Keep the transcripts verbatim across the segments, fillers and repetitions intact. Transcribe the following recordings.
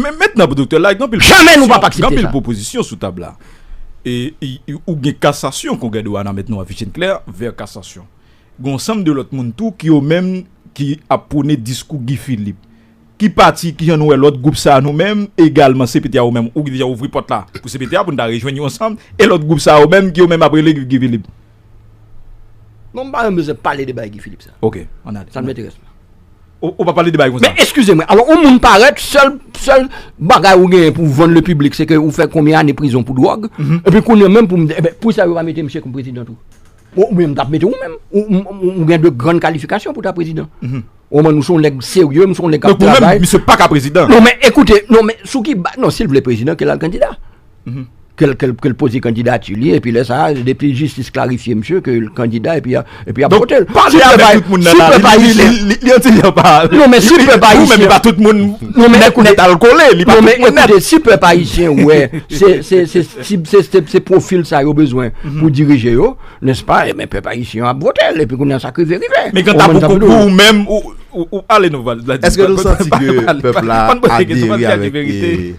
Men mentnan, doktè, la gen anpil pwopozisyon, gen anpil pwopozisyon sou tab la. E, e, e ou gen kasasyon, Kongrè de Wanament nou affiche klè, vè kasasyon. Gen yon ansanm de lòt moun tou ki yo menm ki ap pwone diskou Guy Philippe. Ki pati, ki jan nou wè lòt gwoup sa a nou menm, egalman C P T A yo menm, ou ki deja ouvri pòt la pou C P T A pou n ta rejwenn yo ansanm, e lòt gwoup sa yo menm ki yo menm ap rele Guy Philippe? Non, m pa menm bezwen pale de bagay Guy Philippe sa. Ok, ann ale. Sa n enterès mwen. Ou, ou pa pale de bagay konsa. Men eskize mwen, alò yon moun parèt, sèl, sèl bagay ou genyen pou vann le piblik, se ke ou fè konbyen ane prizon pou dwòg, epi kounye a menm pou m, ebyen, poukisa yo pa mete misye kòm prezidan tou? Ou, ou menm t ap mete ou menm, ou, ou, ou, ou gen de grann kalifikasyon pou ta prezidan. Ou menm, ou se yon nèg serye, ou se yon nèg k ap travay. Donk ou menm, misye pa ka prezidan. Non, men ekoute, non, men sou ki ba, non, si l vle prezidan, ke l al kandida. Ke l, ke l, ke l poze kandidati li, epi lè sa a, depi jistis klarifye misye ke l kandida, epi, epi y ap vote l. Donk, pale avèk tout moun nan lari, li, li, li, li yon ti jan pa. Non, men si pèp ayisyen. Ou menm, e pa tout moun nèt, nèt al kole, li pa tout moun nèt. Non, men ekoute, si pèp ayisyen wè, se, se, se, se, se, se, se pwofil sa yo bezwen pou dirije yo, nèspa, ebyen, pèp ayisyen ap vote l, epi kounye a sa k rive, rive. Men kanta pou, pou ou menm, ou, ou, ou, ale nou, Val. Èske nou santi ke pèp la adere avèk, e,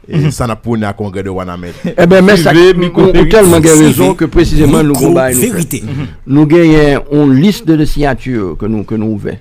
e sa n ap pwone a Kongrè de Wanament? Ebyen, men sa, ou, ou tèlman gen rezon ke presizeman nou gen bagay nou fè. Nou genyen yon lis de, de siyati ke nou, ke nou ouvè.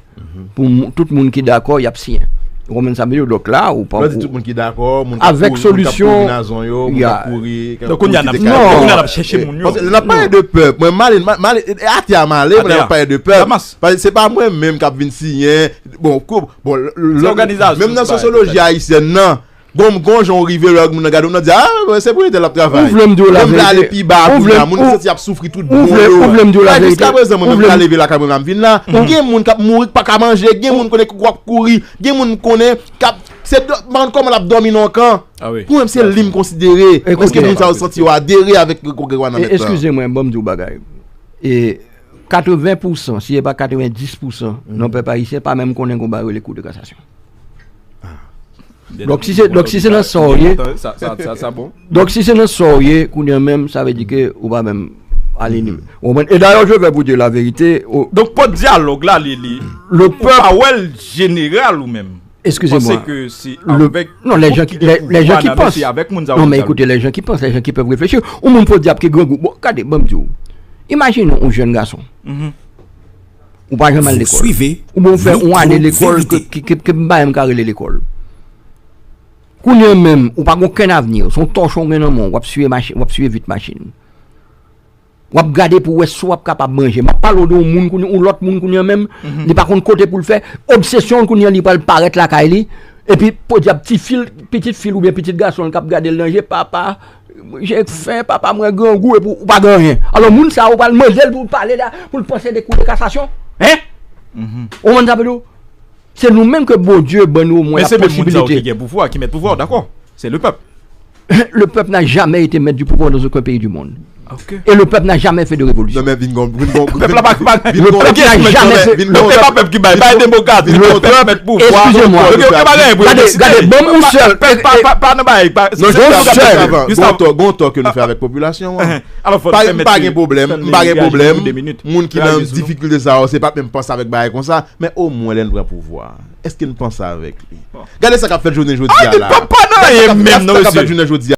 Pou mou-, tout moun ki dakò, y ap siyen. Ou konprann sa m vle di w? Donk la, ou pa, ou, tout moun ki dakò, moun k ap kouri, moun k ap kouri nan zon yo, moun k ap kouri, donk kounye a n ap, kounye a n ap chèche moun yo. Paske lè n ap pale de pèp, mwen m ale, m ale, atè a m ale, mwen lè n ap pale de pèp. Paske se pa mwen menm k ap vin siyen, bon, kou, bon, menm nan sosyoloji ayisyèn nan, gon, gon jan w rive lè moun nan gade w nan di, a, se pou entèl l ap travay. Ou vle m di w laverite? Ou vle ale pi ba kounye a, moun yo santi y ap soufri tout bon yo. Ou vle m di w laverite? Jiska prezan, mwen menm m ka leve lakay mwen la m vin la. Gen moun k ap mouri k pa ka manje, gen moun konnen k ap kouri, gen moun konnen k ap, se, m pa konn kòman l ap dòmi nan yon kan. Pou mwen, se li m konsidere. Èske moun sa yo santi yo adere avèk Kongrè Wanament lan? Eskize mwen, ban m di w bagay. E katreven pousan, si se pa katreven dis pousan, nan pèp ayisyen pa menm konnen gon bagay rele Kou de Kasasyon. Donk si se, donk si se nan sa w ye, donk si se nan sa w ye, kounye a menm, sa vle di ke ou pa menm alinye. Ou konprann? E dayè, je vais vous dire la vérité. Donk pòt dyalòg la, li, li, ou pa wè l jeneral ou menm? Eskize mwa. Panse ke se avèk, non, lè jan ki, lè, lè jan ki panse. Non, men ekoute, lè jan ki panse, lè jan ki pèp reflechi. Yon moun podyab ki grangou. Bon, gade, ban m di w. Imajine yon jèn gason. Ou pa janm al lekòl. Oubyen ou fè yon ane lekòl ke, ke, ke, ke m pa menm ka rele lekòl. Kounye a menm, ou pa gen okenn avni. Se yon tòchon w gen nan men w, w ap siye machin, w ap siye vit machin. W ap gade pou w wè si w ap kapab manje. M ap pale w de yon moun kounye, yon lòt moun kounye a menm, li pa konn kote pou l fè. Obsesyon l kounye a, li pral parèt lakay li. Epi, podyab, ti fi l, pitit fi l oubyen pitit gason l k ap gade l nan je, papa, j'ai faim, papa, mwen grangou, epi w pa gen anyen. Alò, moun sa a, ou pral mande l pou l pale la, pou l panse de Kou de Kasasyon? Hein? Ou konprann sa m vle di w? Se nou menm ke Bondye ban nou omwen la posibilite. Men se menm moun sa yo ki gen pouvwa, ki mèt pouvwa, dakò. C'est le peuple. Le peuple n'a jamais été maître du pouvoir dans aucun pays du monde. Et le peuple n'a jamais fait de révolution. Non, men vin gon, vin gon, pèp la pa, pa, le peuple n'a jamais fait, le peuple, pa pèp ki bay, bay demokrasi, le peuple mèt pouvwa. Excusez-moi. Gade, gade, ban m yon sèl, pa, pa, pa, pa nan bagay, pa, non, gon sèl, gon tò, gon tò ke nou fè avèk popilasyon an. M pa gen pwoblèm, m pa gen pwoblèm. Moun ki nan difikilte sa yo, se pa menm panse avèk bagay konsa, men omwen lè n pran pouvwa, èske n panse avèk li? Gade sa k ap fèt jounen jodi a la. Gade sa k ap fèt jounen jodi a.